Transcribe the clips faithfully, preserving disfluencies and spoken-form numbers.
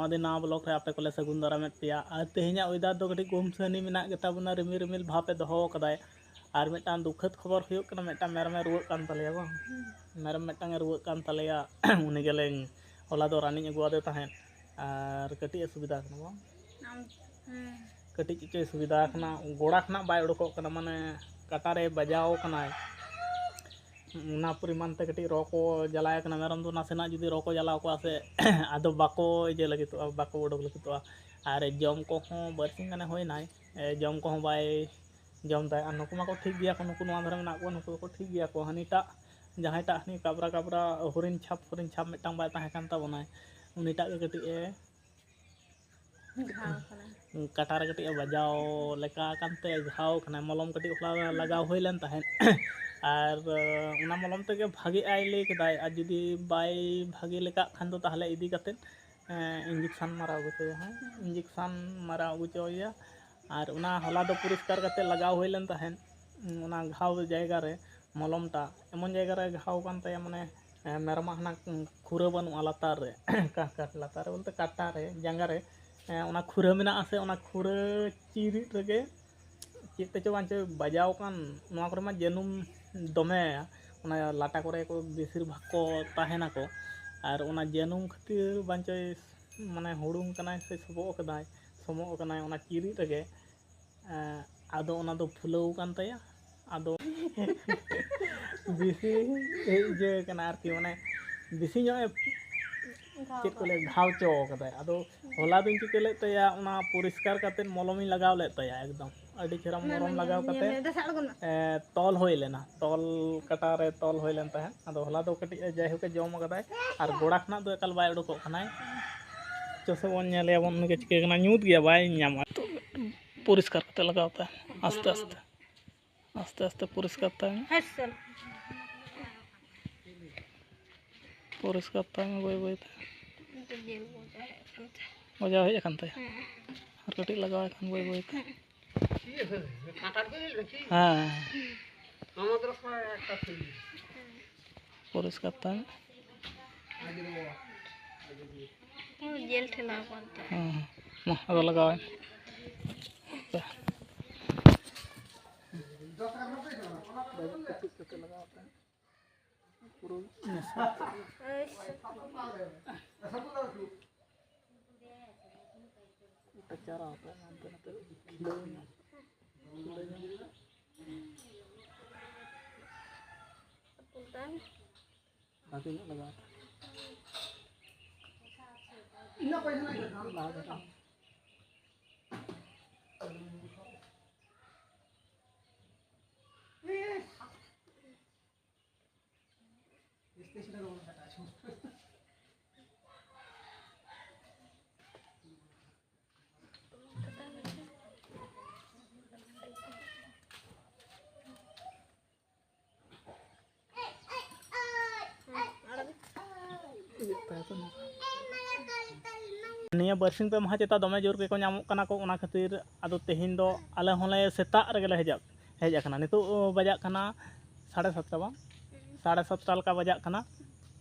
ᱟᱹᱰᱤ ᱱᱟᱣᱟ ᱵᱞᱚᱜ ᱨᱮ ᱟᱯᱮ ᱠᱚᱞᱮ ᱥᱟᱹᱜᱩᱱ ᱫᱟᱨᱟᱢᱮᱫ ᱯᱮᱭᱟ᱾ ᱟᱨ ᱛᱮᱦᱮᱧᱟᱜ ᱚᱭᱮᱫᱟᱨ ᱫᱚ ᱠᱟᱹᱴᱤᱡ ᱜᱩᱢᱥᱟᱹᱱᱤ ᱢᱮᱱᱟᱜ ᱜᱮᱛᱟ ᱵᱚᱱᱟ, ᱨᱤᱢᱤᱞ ᱨᱤᱢᱤᱞ ᱵᱷᱟᱵᱽ ᱮ ᱫᱚᱦᱚ ᱟᱠᱟᱫᱟᱭ᱾ ᱟᱨ ᱢᱤᱫᱴᱟᱝ ᱫᱩᱠᱷᱟᱹᱛ ᱠᱷᱚᱵᱚᱨ ᱦᱩᱭᱩᱜ ᱠᱟᱱᱟ, ᱢᱤᱫᱴᱟᱝ ᱢᱮᱨᱚᱢᱮ ᱨᱩᱣᱟᱹᱜ ᱠᱟᱱ ᱛᱟᱞᱮᱭᱟ ᱵᱟᱝ? ᱢᱮᱨᱚᱢ ᱢᱤᱫᱴᱟᱝ ᱮ ᱨᱩᱣᱟᱹᱜ ᱠᱟᱱ ᱛᱟᱞᱮᱭᱟ᱾ ᱩᱱᱤ ᱜᱮᱞᱮᱧ ᱦᱚᱞᱟ ᱫᱚ ᱨᱟᱱᱤᱧ ᱟᱹᱜᱩᱣᱟᱫᱮ ᱛᱟᱦᱮᱸᱫ᱾ ᱟᱨ ᱠᱟᱹᱴᱤᱡ ᱮ ᱥᱩᱵᱤᱫᱷᱟ ᱠᱟᱱᱟ ᱵᱟᱝ? ᱟᱢ, ᱦᱮᱸ᱾ ᱠᱟᱹᱴᱤᱡ ᱪᱮᱫ ᱪᱚᱭ ᱥᱩᱵᱤᱫᱷᱟ ᱠᱟᱱᱟ, ᱜᱚᱲᱟ ᱠᱷᱚᱱᱟᱜ ᱵᱟᱭ ᱩᱰᱩᱠᱚᱜ ᱠᱟᱱᱟ, ᱢᱟᱱᱮ ᱠᱟᱴᱟᱨᱮ ᱵᱟᱡᱟᱣ ᱠᱟᱱᱟᱭ᱾ ᱚᱱᱟ ᱯᱚᱨᱤᱢᱟᱱ ᱛᱮ ᱠᱟᱹᱴᱤᱡ ᱨᱚ ᱠᱚ ᱡᱟᱞᱟᱭ ᱠᱟᱱᱟ᱾ ᱢᱮᱨᱚᱢ ᱫᱚ ᱱᱟᱥᱮᱱᱟᱜ ᱡᱩᱫᱤ ᱨᱚ ᱠᱚ ᱡᱟᱞᱟᱣ ᱠᱚᱜᱼᱟ ᱥᱮ, ᱟᱫᱚ ᱵᱟᱠᱚ ᱤᱭᱟᱹ ᱞᱟᱹᱜᱤᱫᱚᱜᱼᱟ, ᱵᱟᱠᱚ ᱩᱰᱩᱠ ᱞᱟᱹᱜᱤᱫᱚᱜᱼᱟ᱾ ᱟᱨ ᱡᱚᱢ ᱠᱚᱦᱚᱸ ᱵᱟᱨᱥᱤᱧ ᱜᱟᱱᱮ ᱦᱩᱭᱱᱟᱭ, ᱮ, ᱡᱚᱢ ᱠᱚᱦᱚᱸ ᱵᱟᱭ ᱡᱚᱢ ᱫᱟᱭ᱾ ᱟᱨ ᱱᱩᱠᱩ ᱢᱟᱠᱚ ᱴᱷᱤᱠ ᱜᱮᱭᱟ ᱠᱚ, ᱱᱩᱠᱩ ᱱᱚᱣᱟ ᱫᱷᱟᱨᱮ ᱢᱮᱱᱟᱜ ᱠᱚᱣᱟ, ᱱᱩᱠᱩ ᱫᱚᱠᱚ ᱴᱷᱤᱠ ᱜᱮᱭᱟ ᱠᱚ᱾ ᱦᱟᱹᱱᱤᱴᱟᱜ ᱡᱟᱦᱟᱸᱭᱴᱟᱜ ᱦᱟᱹᱱᱤ ᱠᱟᱵᱽᱨᱟ ᱠᱟᱵᱽᱨᱟ ᱦᱚᱨᱤᱱ ᱪᱷᱟᱯ, ᱦᱚᱨᱤᱱ ᱪᱷᱟᱯ ᱢᱤᱫᱴᱟᱝ ᱵᱟᱭ ᱛᱟᱦᱮᱸ ᱠᱟᱱ ᱛᱟᱵᱚᱱᱟᱭ, ᱩᱱᱤᱴᱟᱜ ᱜᱮ ᱠᱟᱹᱴᱤᱡ ᱮ ᱜᱷᱟᱣ ᱠᱟᱱᱟ᱾ ᱠᱟᱴᱟ ᱨᱮ ᱠᱟᱹᱴᱤᱡ ᱮ ᱵᱟᱡᱟᱣ ᱞᱮᱠᱟ ᱠᱟᱱᱛᱮ ᱜᱷᱟᱣ ᱠᱟᱱᱟᱭ᱾ ᱢᱚᱞᱚᱢ ᱠᱟᱹᱴᱤᱡ ᱦᱚᱞᱟ ᱞᱟᱜᱟᱣ ᱦᱩᱭ ᱞᱮᱱ ᱛᱟᱦᱮᱸᱫ᱾ ᱟᱨ ᱚᱱᱟ ᱢᱚᱞᱚᱢ ᱛᱮᱜᱮ ᱵᱷᱟᱜᱮᱜ ᱟᱭ ᱞᱟᱹᱭ ᱠᱮᱫᱟᱭ, ᱟᱨ ᱡᱩᱫᱤ ᱵᱟᱭ ᱵᱷᱟᱜᱮ ᱞᱮᱠᱟᱜ ᱠᱷᱟᱱ ᱫᱚ ᱛᱟᱦᱚᱞᱮ ᱤᱫᱤ ᱠᱟᱛᱮᱫ ᱤᱧᱡᱮᱠᱥᱟᱱ ᱢᱟᱨᱟᱣ ᱟᱹᱜᱩ ᱦᱚᱪᱚᱭᱟ᱾ ᱦᱮᱸ, ᱤᱧᱡᱮᱠᱥᱟᱱ ᱢᱟᱨᱟᱣ ᱟᱹᱜᱩ ᱦᱚᱪᱚᱭᱟ᱾ ᱟᱨ ᱚᱱᱟ ᱦᱚᱞᱟ ᱫᱚ ᱯᱚᱨᱤᱥᱠᱟᱨ ᱠᱟᱛᱮ ᱞᱟᱜᱟᱣ ᱦᱩᱭ ᱞᱮᱱ ᱛᱟᱦᱮᱸᱫ᱾ ᱚᱱᱟ ᱜᱷᱟᱣ ᱡᱟᱭᱜᱟ ᱨᱮ ᱢᱚᱞᱚᱢᱴᱟᱜ ᱮᱢᱚᱱ ᱡᱟᱭᱜᱟ ᱨᱮ ᱜᱷᱟᱣ ᱠᱟᱱ ᱛᱟᱭᱟ, ᱢᱟᱱᱮ, ᱮ, ᱢᱮᱨᱚᱢᱟᱜ ᱦᱟᱱᱟ ᱠᱷᱩᱨᱟᱹ ᱵᱟᱹᱱᱩᱜᱼᱟ ᱞᱟᱛᱟᱨ ᱨᱮ, ᱠᱟ-, ᱠᱟ-, ᱞᱟᱛᱟᱨ ᱨᱮ ᱵᱚᱞᱛᱮ ᱠᱟᱴᱟ ᱨᱮ, ᱡᱟᱸᱜᱟ ᱨᱮ, ᱮ, ᱚᱱᱟ ᱠᱷᱩᱨᱟᱹ ᱢᱮᱱᱟᱜᱼᱟ ᱥᱮ, ᱚᱱᱟ ᱠᱷᱩᱨᱟᱹ ᱪᱤᱨᱤᱫ ᱨᱮᱜᱮ ᱪᱮᱫ ᱛᱮᱪᱚ ᱵᱟᱝ ᱪᱚᱭ ᱵᱟᱡᱟᱣ ᱠᱟᱱ᱾ ᱱᱚᱣᱟ ᱠᱚᱨᱮ ᱢᱟ ᱡᱟᱹᱱᱩᱢ ᱫᱚᱢᱮ, ᱚᱱᱟ ᱞᱟᱴᱟ ᱠᱚᱨᱮ ᱠᱚ ᱵᱮᱥᱤᱨ ᱵᱷᱟᱜᱽ ᱠᱚ ᱛᱟᱦᱮᱱᱟᱠᱚ᱾ ᱟᱨ ᱚᱱᱟ ᱡᱟᱹᱱᱩᱢ ᱠᱷᱟᱹᱛᱤᱨ ᱵᱟᱝ ᱪᱚᱭ ᱢᱟᱱᱮ ᱦᱩᱲᱩᱝ ᱠᱟᱱᱟᱭ ᱥᱮ ᱥᱚᱵᱚᱜ ᱠᱟᱱᱟᱭ, ᱥᱚᱢᱚᱜ ᱠᱟᱱᱟᱭ ᱚᱱᱟ ᱪᱤᱨᱤᱫ ᱨᱮᱜᱮ᱾ ᱮᱸ, ᱟᱫᱚ ᱚᱱᱟ ᱫᱚ ᱯᱷᱩᱞᱟᱹᱣ ᱠᱟᱱ ᱛᱟᱭᱟ᱾ ᱟᱫᱚ ᱵᱮᱥᱤ ᱤᱭᱟᱹ ᱠᱟᱱᱟ ᱟᱨᱠᱤ, ᱢᱟᱱᱮ ᱵᱮᱥᱤ ᱧᱚᱜ ᱮ ᱜᱷᱟᱣ ᱪᱮᱫ ᱠᱚ ᱞᱟᱹᱭᱟ, ᱠᱟᱱᱟ᱾ ᱜᱷᱟᱣ ᱪᱚ ᱠᱟᱫᱟᱭ᱾ ᱟᱫᱚ ᱦᱚᱞᱟ ᱫᱚᱧ ᱪᱤᱠᱟᱹ ᱞᱮᱫ ᱛᱟᱭᱟ, ᱚᱱᱟ ᱯᱚᱨᱤᱥᱠᱟᱨ ᱠᱟᱛᱮᱫ ᱢᱚᱞᱚᱢᱤᱧ ᱞᱟᱜᱟᱣ ᱞᱮᱫ ᱛᱟᱭᱟ᱾ ᱮᱠᱫᱚᱢ ᱟᱹᱰᱤ ᱪᱮᱦᱨᱟ ᱢᱚᱞᱚᱢ ᱞᱟᱜᱟᱣ ᱠᱟᱛᱮᱫ, ᱮ, ᱛᱚᱞ ᱦᱩᱭ ᱞᱮᱱᱟ, ᱛᱚᱞ ᱠᱟᱴᱟ ᱨᱮ ᱛᱚᱞ ᱦᱩᱭ ᱞᱮᱱ ᱛᱟᱦᱮᱸᱫ᱾ ᱟᱫᱚ ᱦᱚᱞᱟ ᱫᱚ ᱠᱟᱹᱴᱤᱡ ᱮ ᱡᱟᱭᱦᱳᱠ ᱮ ᱡᱚᱢ ᱠᱟᱫᱟᱭ, ᱟᱨ ᱜᱚᱲᱟ ᱠᱷᱚᱱᱟᱜ ᱫᱚ ᱮᱠᱟᱞ ᱵᱟᱭ ᱩᱰᱩᱠᱚᱜ ᱠᱟᱱᱟᱭ᱾ ᱪᱚ ᱥᱮ ᱵᱚᱱ ᱧᱮᱞᱮᱭᱟ ᱵᱚᱱ, ᱩᱱᱤ ᱜᱮ ᱪᱤᱠᱟᱹ ᱠᱟᱱᱟ, ᱧᱩᱛ ᱜᱮᱭᱟ, ᱵᱟᱭ ᱧᱟᱢᱚᱜᱼᱟ᱾ ᱯᱚᱨᱤᱥᱠᱟᱨ ᱠᱟᱛᱮ ᱞᱟᱜᱟᱣ ᱛᱟᱭ, ᱟᱥᱛᱮ ᱟᱥᱛᱮ, ᱟᱥᱛᱮ ᱟᱥᱛᱮ ᱯᱚᱨᱤᱥᱠᱟᱨ ᱛᱟᱭ ᱢᱮ᱾ ᱦᱮᱸ, ᱥᱮᱨ᱾ ᱯᱚᱨᱤᱥᱠᱟᱨ ᱛᱟᱭ ᱢᱮ ᱵᱟᱹᱭ ᱵᱟᱹᱭ ᱛᱮ᱾ ᱡᱮᱞ ᱵᱚᱡᱟ ᱦᱮᱡ ᱟᱠᱟᱱ ᱛᱟᱭᱟ᱾ ᱵᱚᱡᱟ ᱦᱮᱡ ᱟᱠᱟᱱ ᱛᱟᱭᱟ᱾ ᱦᱮᱸ᱾ ᱟᱨ ᱠᱟᱹᱴᱤᱡ ᱞᱟᱜᱟᱣ ᱟᱭ ᱠᱷᱟᱱ ᱵᱟᱹᱭ ᱵᱟᱹᱭ ᱛᱮ᱾ ᱦᱮᱸ᱾ ᱯᱚᱨᱤᱥᱠᱟᱨ ᱛᱟᱭ ᱢᱮ᱾ ᱡᱮᱞ ᱴᱷᱮᱞᱟᱣ ᱠᱟᱱ ᱛᱟᱦᱮᱸᱫ᱾ ᱦᱮᱸ, ᱢᱟ, ᱟᱫᱚ ᱞᱟᱜᱟᱣ ᱟᱭ᱾ ᱯᱩᱨᱟᱹ ᱢᱮᱥᱟ᱾ ᱮᱴᱟ ᱪᱟᱨᱟ ᱦᱚᱸ ᱦᱟᱱᱛᱮ ᱱᱟᱛᱮ ᱠᱷᱤᱞᱟᱹᱣ ᱧᱚᱜ, ᱠᱷᱤᱞᱟᱹᱣ ᱧᱚᱜ᱾ ᱵᱷᱟᱜᱮ ᱧᱚᱜ ᱞᱟᱜᱟᱣ ᱛᱮ᱾ ᱞᱟᱦᱟ ᱫᱷᱟᱨᱮ᱾ ᱱᱤᱭᱟᱹ ᱵᱟᱨᱥᱤᱧ ᱯᱮ ᱢᱟᱦᱟ ᱪᱮᱛᱟ ᱫᱚᱢᱮ ᱡᱳᱨ ᱜᱮᱠᱚ ᱧᱟᱢᱚᱜ ᱠᱟᱱᱟ ᱠᱚ, ᱚᱱᱟ ᱠᱷᱟᱹᱛᱤᱨ ᱟᱫᱚ ᱛᱮᱦᱮᱧ ᱫᱚ ᱟᱞᱮ ᱦᱚᱸᱞᱮ ᱥᱮᱛᱟᱜ ᱨᱮᱜᱮ ᱞᱮ ᱦᱮᱡ, ᱦᱮᱡ ᱟᱠᱟᱱᱟ᱾ ᱱᱤᱛᱚᱜ ᱵᱟᱡᱟᱜ ᱠᱟᱱᱟ ᱥᱟᱲᱮ ᱥᱟᱛᱴᱟ ᱵᱟᱝ, ᱥᱟᱲᱮ ᱥᱟᱛᱴᱟ ᱞᱮᱠᱟ ᱵᱟᱡᱟᱜ ᱠᱟᱱᱟ᱾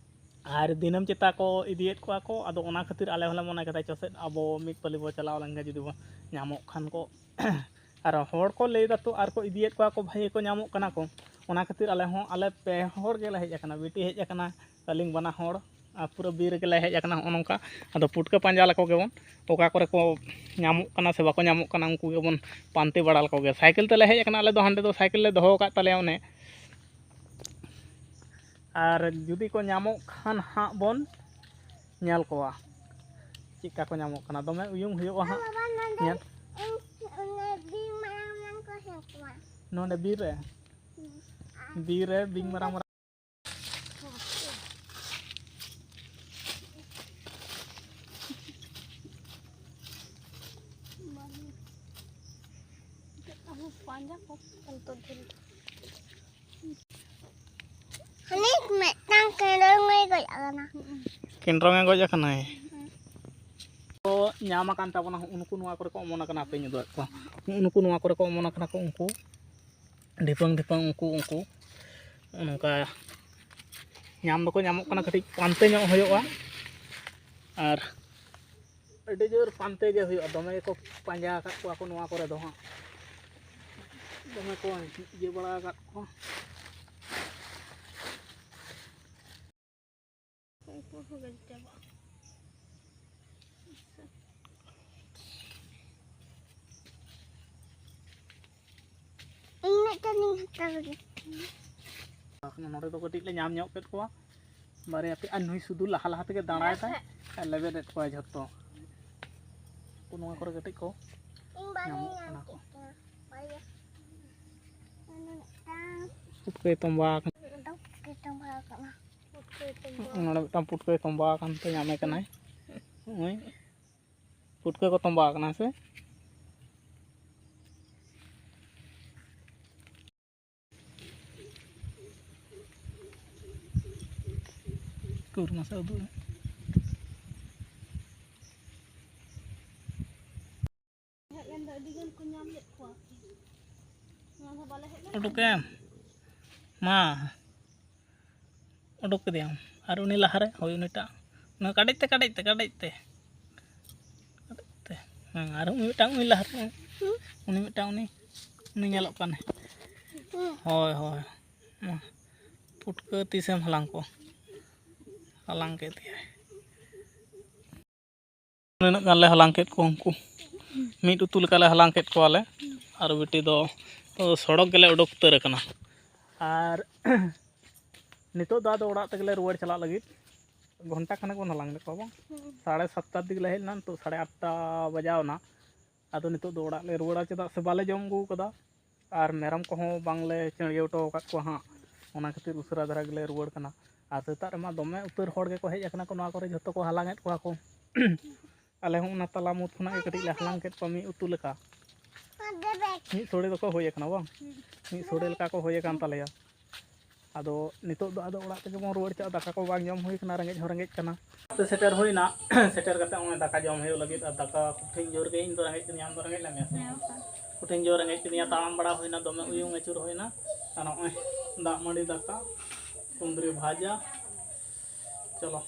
ᱟᱨ ᱫᱤᱱᱟᱹᱢ ᱪᱮᱛᱟ ᱠᱚ ᱤᱫᱤᱭᱮᱫ ᱠᱚᱣᱟ ᱠᱚ, ᱟᱫᱚ ᱚᱱᱟ ᱠᱷᱟᱹᱛᱤᱨ ᱟᱞᱮ ᱦᱚᱸᱞᱮ ᱢᱚᱱᱮ ᱠᱮᱫᱟ ᱪᱚ ᱥᱮᱫ ᱟᱵᱚ ᱢᱤᱫ ᱯᱟᱹᱞᱤ ᱵᱚ ᱪᱟᱞᱟᱣ ᱞᱮᱱᱠᱷᱟᱱ ᱡᱩᱫᱤ ᱵᱚ ᱧᱟᱢᱚᱜ ᱠᱷᱟᱱ ᱠᱚ᱾ ᱟᱨ ᱦᱚᱲ ᱠᱚ ᱞᱟᱹᱭ ᱫᱟ ᱛᱚ, ᱟᱨ ᱠᱚ ᱤᱫᱤᱭᱮᱫ ᱠᱚᱣᱟ ᱠᱚ, ᱵᱷᱟᱹᱜᱤ ᱠᱚ ᱧᱟᱢᱚᱜ ᱠᱟᱱᱟ ᱠᱚ᱾ ᱚᱱᱟ ᱠᱷᱟᱹᱛᱤᱨ ᱟᱞᱮ ᱦᱚᱸ, ᱟᱞᱮ ᱯᱮ ᱦᱚᱲ ᱜᱮᱞᱮ ᱦᱮᱡ ᱟᱠᱟᱱᱟ, ᱵᱤᱴᱤ ᱦᱮᱡ ᱟᱠᱟᱱᱟ, ᱟᱹᱞᱤᱧ ᱵᱟᱱᱟ ᱦᱚᱲ, ᱟᱨ ᱯᱩᱨᱟᱹ ᱵᱤᱨ ᱨᱮᱜᱮ ᱞᱮ ᱦᱮᱡ ᱟᱠᱟᱱᱟ ᱱᱚᱜᱼᱚ ᱱᱚᱝᱠᱟ᱾ ᱟᱫᱚ ᱯᱩᱴᱠᱟᱹ ᱯᱟᱸᱡᱟ ᱞᱮᱠᱚ ᱜᱮᱵᱚᱱ, ᱚᱠᱟ ᱠᱚᱨᱮ ᱠᱚ ᱧᱟᱢᱚᱜ ᱠᱟᱱᱟ ᱥᱮ ᱵᱟᱠᱚ ᱧᱟᱢᱚᱜ ᱠᱟᱱᱟ, ᱩᱱᱠᱩ ᱜᱮᱵᱚᱱ ᱯᱟᱱᱛᱮ ᱵᱟᱲᱟ ᱞᱮᱠᱚ ᱜᱮ᱾ ᱥᱟᱭᱠᱮᱞ ᱛᱮᱞᱮ ᱦᱮᱡ ᱟᱠᱟᱱᱟ, ᱟᱞᱮ ᱫᱚ ᱦᱟᱸᱰᱮ ᱫᱚ ᱥᱟᱭᱠᱮᱞ ᱞᱮ ᱫᱚᱦᱚ ᱟᱠᱟᱫ ᱛᱟᱞᱮᱭᱟ ᱚᱱᱮ᱾ ᱟᱨ ᱡᱩᱫᱤ ᱠᱚ ᱧᱟᱢᱚᱜ ᱠᱷᱟᱱ ᱦᱟᱸᱜ ᱵᱚᱱ ᱧᱮᱞ ᱠᱚᱣᱟ ᱪᱮᱫᱠᱟ ᱠᱚ ᱧᱟᱢᱚᱜ ᱠᱟᱱᱟ, ᱫᱚᱢᱮ ᱩᱭᱩᱝ ᱦᱩᱭᱩᱜᱼᱟ ᱦᱟᱸᱜ᱾ ᱵᱟᱵᱟ, ᱱᱚᱰᱮ ᱧᱮᱞ᱾ ᱤᱧ ᱚᱱᱮ ᱵᱤᱧ ᱢᱟᱨᱟᱝ ᱢᱟᱨᱟᱝ ᱠᱚ ᱦᱮᱡ ᱠᱚᱣᱟ᱾ ᱱᱚᱰᱮ ᱵᱤᱨ ᱨᱮ? ᱦᱩᱸ᱾ ᱵᱤᱨ ᱨᱮ ᱵᱤᱧ ᱢᱟᱨᱟᱝ ᱢᱟᱨᱟᱝ᱾ ᱯᱟᱸᱡᱟ ᱠᱚ ᱚᱱᱛᱚ ᱫᱷᱤᱨᱤ᱾ ᱦᱟᱹᱱᱤ ᱢᱤᱫᱴᱟᱝ ᱠᱮᱸᱰᱨᱚᱝ ᱮ ᱜᱚᱡ ᱟᱠᱟᱱᱟ᱾ ᱠᱮᱸᱰᱨᱚᱝ ᱮ ᱜᱚᱡ ᱟᱠᱟᱱᱟᱭ᱾ ᱦᱩᱸ᱾ ᱠᱚ ᱧᱟᱢ ᱟᱠᱟᱱ ᱛᱟᱵᱚᱱᱟ᱾ ᱦᱩᱸ, ᱱᱩᱠᱩ ᱱᱚᱣᱟ ᱠᱚᱨᱮ ᱠᱚ ᱚᱢᱚᱱ ᱟᱠᱟᱱᱟ, ᱦᱟᱯᱮᱧ ᱩᱫᱩᱜ ᱟᱫ ᱠᱚᱣᱟ᱾ ᱦᱩᱸ, ᱱᱩᱠᱩ ᱱᱚᱣᱟ ᱠᱚᱨᱮ ᱠᱚ ᱚᱢᱚᱱ ᱟᱠᱟᱱᱟ ᱠᱚ, ᱩᱱᱠᱩ ᱰᱷᱤᱯᱟᱹᱝ ᱰᱷᱤᱯᱟᱹᱝ, ᱩᱱᱠᱩ, ᱩᱱᱠᱩ᱾ ᱱᱚᱜᱼᱚ ᱱᱚᱝᱠᱟ ᱧᱟᱢ ᱫᱚᱠᱚ ᱧᱟᱢᱚᱜ ᱠᱟᱱᱟ, ᱠᱟᱹᱴᱤᱡ ᱯᱟᱱᱛᱮ ᱧᱚᱜ ᱦᱩᱭᱩᱜᱼᱟ᱾ ᱟᱨ ᱟᱹᱰᱤ ᱡᱳᱨ ᱯᱟᱱᱛᱮ ᱜᱮ ᱦᱩᱭᱩᱜᱼᱟ, ᱫᱚᱢᱮ ᱜᱮᱠᱚ ᱯᱟᱸᱡᱟ ᱟᱠᱟᱫ ᱠᱚᱣᱟ ᱠᱚ ᱱᱚᱣᱟ ᱠᱚᱨᱮ ᱫᱚ ᱦᱟᱸᱜ, ᱫᱚᱢᱮ ᱠᱚ ᱤᱭᱟᱹ ᱵᱟᱲᱟ ᱟᱠᱟᱫ ᱠᱚᱣᱟ᱾ ᱩᱱᱠᱩ ᱦᱚᱸ ᱜᱚᱡ ᱪᱟᱵᱟᱜᱼᱟ᱾ ᱤᱧ ᱢᱤᱫᱴᱮᱱ ᱤᱧ ᱦᱟᱛᱟᱣ ᱞᱟᱹᱜᱤᱫ᱾ ᱱᱚᱰᱮ ᱫᱚ ᱠᱟᱹᱴᱤᱡ ᱞᱮ ᱧᱟᱢ ᱧᱚᱜ ᱠᱮᱫ ᱠᱚᱣᱟ ᱵᱟᱨᱭᱟ ᱯᱮ, ᱟᱨ ᱱᱩᱭ ᱥᱩᱫᱷᱩ ᱞᱟᱦᱟ ᱞᱟᱦᱟ ᱛᱮᱜᱮ ᱫᱟᱬᱟᱭ ᱛᱟᱭ ᱟᱨ ᱞᱮᱵᱮᱫ ᱮᱫ ᱠᱚᱣᱟᱭ ᱡᱷᱚᱛᱚ᱾ ᱩᱱᱠᱩ ᱱᱚᱣᱟ ᱠᱚᱨᱮ ᱠᱟᱹᱴᱤᱡ ᱠᱚ ᱤᱧ ᱵᱟᱨᱭᱟ ᱧᱟᱢᱚᱜ ᱧᱟᱢ ᱠᱟᱱᱟ ᱠᱚ᱾ ᱠᱮᱫ ᱠᱚᱣᱟ᱾ ᱵᱟᱨᱭᱟ᱾ ᱚᱱᱮ ᱢᱤᱫᱴᱟᱝ ᱯᱩᱴᱠᱟᱹᱭ ᱛᱚᱸᱵᱟ ᱟᱠᱟᱱᱟ᱾ ᱯᱩᱴᱠᱟᱹᱭ ᱛᱚᱸᱵᱟ ᱟᱠᱟᱱᱟ᱾ ᱯᱩᱴᱠᱟᱹᱭ ᱛᱚᱸᱵᱟ᱾ ᱱᱚᱰᱮ ᱢᱤᱫᱴᱟᱝ ᱯᱩᱴᱠᱟᱹᱭ ᱛᱚᱸᱵᱟ ᱟᱠᱟᱱ ᱛᱮ ᱧᱟᱢᱮ ᱠᱟᱱᱟᱭ᱾ ᱱᱚᱜᱼᱚᱭ ᱯᱩᱴᱠᱟᱹ ᱠᱚ ᱛᱚᱸᱵᱟ ᱟᱠᱟᱱᱟ ᱥᱮ? ᱩᱠᱩᱨ ᱢᱟᱥᱮ ᱩᱫᱩᱜ ᱢᱮ᱾ ᱦᱮᱡ ᱞᱮᱱ ᱫᱚ ᱟᱹᱰᱤ ᱜᱟᱱ ᱠᱚ ᱧᱟᱢ ᱞᱮᱫ ᱠᱚᱣᱟ᱾ ᱱᱚᱣᱟ ᱫᱚ ᱵᱟᱞᱮ ᱦᱮᱡ ᱞᱮᱱ ᱩᱰᱩᱠᱮᱢ᱾ ᱢᱟ᱾ ᱩᱰᱩᱠ ᱠᱮᱫᱮᱭᱟᱢ᱾ ᱟᱨ ᱩᱱᱤ ᱞᱟᱦᱟᱨᱮ, ᱦᱳᱭ, ᱩᱱᱤᱴᱟᱜ᱾ ᱚᱱᱟ ᱠᱟᱰᱮᱡ ᱛᱮ, ᱠᱟᱰᱮᱡ ᱛᱮ, ᱠᱟᱰᱮᱡ ᱛᱮ᱾ ᱠᱟᱰᱮᱡ ᱛᱮ᱾ ᱦᱮᱸ, ᱟᱨ ᱩᱱᱤ ᱢᱤᱫᱴᱟᱝ, ᱩᱱᱤ ᱞᱟᱦᱟᱨᱮ᱾ ᱩᱱᱤ ᱢᱤᱫᱴᱟᱝ, ᱩᱱᱤ, ᱩᱱᱤ ᱧᱮᱞᱚᱜ ᱠᱟᱱ᱾ ᱦᱳᱭ, ᱦᱳᱭ᱾ ᱢᱟ, ᱯᱩᱴᱠᱟᱹ ᱛᱤᱥᱮᱢ ᱦᱟᱞᱟᱝ ᱠᱚᱣᱟ? ᱦᱟᱞᱟᱝ ᱠᱮᱫ ᱜᱮᱭᱟᱭ᱾ ᱱᱤᱱᱟᱹᱜ ᱜᱟᱱ ᱞᱮ ᱦᱟᱞᱟᱝ ᱠᱮᱫ ᱠᱚᱣᱟ ᱩᱱᱠᱩ᱾ ᱢᱤᱫ ᱩᱛᱩ ᱞᱮᱠᱟᱞᱮ ᱦᱟᱞᱟᱝ ᱠᱮᱫ ᱠᱚᱣᱟᱞᱮ᱾ ᱟᱨ ᱵᱤᱴᱤ ᱫᱚ, ᱫᱚ ᱥᱚᱲᱚᱠ ᱜᱮᱞᱮ ᱩᱰᱩᱠ ᱩᱛᱟᱹᱨ ᱟᱠᱟᱱᱟ᱾ ᱟᱨ ᱱᱤᱛᱚᱜ ᱫᱚ ᱟᱫᱚ ᱚᱲᱟᱜ ᱛᱮᱜᱮᱞᱮ ᱨᱩᱣᱟᱹᱲ ᱪᱟᱞᱟᱜ ᱞᱟᱹᱜᱤᱫ᱾ ᱜᱷᱚᱱᱴᱟ ᱠᱷᱟᱱᱮᱠ ᱵᱚᱱ ᱦᱟᱞᱟᱝ ᱞᱮᱫ ᱠᱚᱣᱟ ᱵᱟᱝ? ᱦᱩᱸ᱾ ᱥᱟᱲᱮ ᱥᱟᱛᱴᱟ ᱫᱤᱠ ᱞᱮ ᱦᱮᱡ ᱞᱮᱱᱟ, ᱱᱤᱛᱚᱜ ᱥᱟᱲᱮ ᱟᱴᱴᱟ ᱵᱟᱡᱟᱣ ᱮᱱᱟ᱾ ᱟᱫᱚ ᱱᱤᱛᱚᱜ ᱫᱚ ᱚᱲᱟᱜ ᱞᱮ ᱨᱩᱣᱟᱹᱲᱟ, ᱪᱮᱫᱟᱜ ᱥᱮ ᱵᱟᱞᱮ ᱡᱚᱢ ᱟᱹᱜᱩ ᱠᱟᱫᱟ᱾ ᱟᱨ ᱢᱮᱨᱚᱢ ᱠᱚᱦᱚᱸ ᱵᱟᱝᱞᱮ ᱪᱟᱹᱲᱭᱟᱹᱣ ᱦᱚᱴᱚ ᱟᱠᱟᱫ ᱠᱚᱣᱟ ᱦᱟᱸᱜ, ᱚᱱᱟ ᱠᱷᱟᱹᱛᱤᱨ ᱩᱥᱟᱹᱨᱟ ᱫᱷᱟᱨᱟ ᱜᱮᱞᱮ ᱨᱩᱣᱟᱹᱲ ᱠᱟᱱᱟ᱾ ᱟᱨ ᱥᱮᱛᱟᱜ ᱨᱮᱢᱟ ᱫᱚᱢᱮ ᱩᱛᱟᱹᱨ ᱦᱚᱲ ᱜᱮᱠᱚ ᱦᱮᱡ ᱟᱠᱟᱱᱟ ᱠᱚ, ᱱᱚᱣᱟ ᱠᱚᱨᱮ ᱡᱷᱚᱛᱚ ᱠᱚ ᱦᱟᱞᱟᱝ ᱮᱫ ᱠᱚᱣᱟ ᱠᱚ᱾ ᱟᱞᱮ ᱦᱚᱸ ᱚᱱᱟ ᱛᱟᱞᱟ ᱢᱩᱫᱽ ᱠᱷᱚᱱᱟᱜ ᱜᱮ ᱠᱟᱹᱴᱤᱡ ᱞᱮ ᱦᱟᱞᱟᱝ ᱠᱮᱫ ᱠᱚᱣᱟ ᱢᱤᱫ ᱩᱛᱩ ᱞᱮᱠᱟ᱾ ᱢᱤᱫ ᱥᱳᱲᱮ ᱫᱚᱠᱚ ᱦᱩᱭ ᱟᱠᱟᱱᱟ ᱵᱟᱝ? ᱢᱤᱫ ᱥᱳᱲᱮ ᱞᱮᱠᱟ ᱠᱚ ᱦᱩᱭ ᱟᱠᱟᱱ ᱛᱟᱞᱮᱭᱟ᱾ ᱟᱫᱚ ᱱᱤᱛᱚᱜ ᱫᱚ ᱟᱫᱚ ᱚᱲᱟᱜ ᱛᱮᱜᱮ ᱵᱚᱱ ᱨᱩᱣᱟᱹᱲ ᱪᱟᱞᱟᱜᱼᱟ, ᱫᱟᱠᱟ ᱠᱚ ᱵᱟᱝ ᱡᱚᱢ ᱦᱩᱭ ᱠᱟᱱᱟ, ᱨᱮᱸᱜᱮᱡ ᱦᱚᱸ ᱨᱮᱸᱜᱮᱡ ᱠᱟᱱᱟ᱾ ᱛᱮ ᱥᱮᱴᱮᱨ ᱦᱩᱭᱱᱟ, ᱥᱮᱴᱮᱨ ᱠᱟᱛᱮ ᱱᱚᱜᱼᱚᱭ ᱫᱟᱠᱟ ᱡᱚᱢ ᱦᱩᱭᱩᱜ ᱞᱟᱹᱜᱤᱫ, ᱟᱨ ᱫᱟᱠᱟ ᱠᱚᱴᱷᱤᱱ ᱡᱳᱨ ᱜᱮ ᱤᱧ ᱫᱚ ᱨᱮᱸᱜᱮᱡ ᱠᱟᱹᱫᱤᱧᱟ, ᱟᱢ ᱫᱚ ᱨᱮᱸᱜᱮᱡ ᱞᱮᱫ ᱢᱮᱭᱟ ᱥᱮ? ᱦᱮᱸ, ᱵᱟᱠᱷᱟᱱ᱾ ᱠᱚᱴᱷᱤᱱ ᱡᱳᱨ ᱨᱮᱸᱜᱮᱡ ᱠᱟᱹᱫᱤᱧᱟ, ᱛᱟᱲᱟᱢ ᱵᱟᱲᱟ ᱦᱩᱭᱱᱟ, ᱫᱚᱢᱮ ᱩᱭᱩᱝ ᱟᱹᱪᱩᱨ ᱦᱩᱭᱱᱟ, ᱟᱨ ᱱᱚᱜᱼᱚᱭ ᱫᱟᱜ ᱢᱟᱹᱰᱤ ᱫᱟᱠᱟ, ᱠᱩᱸᱫᱽᱨᱤ ᱵᱷᱟᱡᱟ, ᱪᱚᱞᱚ᱾